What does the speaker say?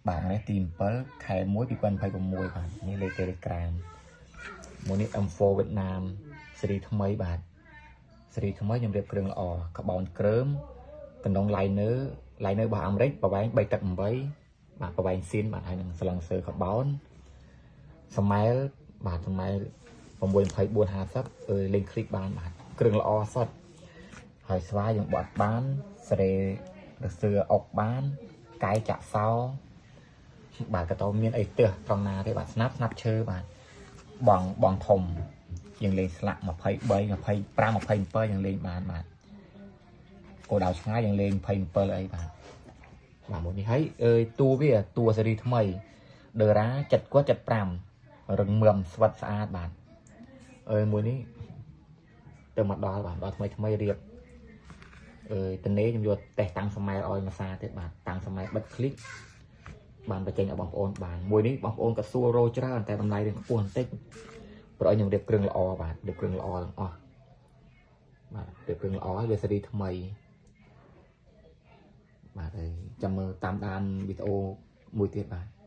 បាទនេះទី7ខែ1 2026បាទនេះលេខ Telegram មួយនេះ M4 វៀតណាមស៊េរីថ្មីបាទស៊េរីថ្មីខ្ញុំរៀបគ្រឿងល្អក្បោនក្រើមកណ្ដង liner liner របស់អាមេរិកប្រវែង3ទឹក8បាទប្រវែងស៊ីនបាទហើយនឹងស្លឹងសើក្បោនសមែលបាទសមែល6 24 50អឺលេងคลิกបានបាទគ្រឿងល្អសុទ្ធហើយស្វាយយើងបត់បានសេរីរសឿអុកបានកែចាក់សោបាទក៏តមានអីទើសត្រង់ណាទេបាទស្នាប់ស្នាប់ឈើបាទបងបងធំយើងលេងស្លាក់23 25 27យើងលេងបានបាទគោដៅឆ្ងាយយើងលេង27អីបាទបាទមួយនេះហើយអើយតួវាតួសេរីថ្មីដឺរ៉ាចិត្តគាត់75រឹងមាំស្វិតស្អាតបាទអើយមួយនេះទៅមកដល់បាទដល់ថ្មីថ្មីរៀបអើយតនេខ្ញុំយកតេស្តតាំងសមែលឲ្យមួយសាទៀតបាទតាំងសមែលបិទคลิกបានបញ្ចេញឲ្យបងប្អូនបានមួយនេះបងប្អូនក៏សួររោច្រើនតែតម្លៃរៀងខ្ពស់បន្តិចព្រោះឲ្យខ្ញុំរៀបគ្រឿងល្អបាទរៀបគ្រឿងល្អទាំងអស់បាទរៀបគ្រឿងល្អហើយវាសេរីថ្មីបាទហើយចាំមើលតាមដានវីដេអូមួយទៀតបាទ។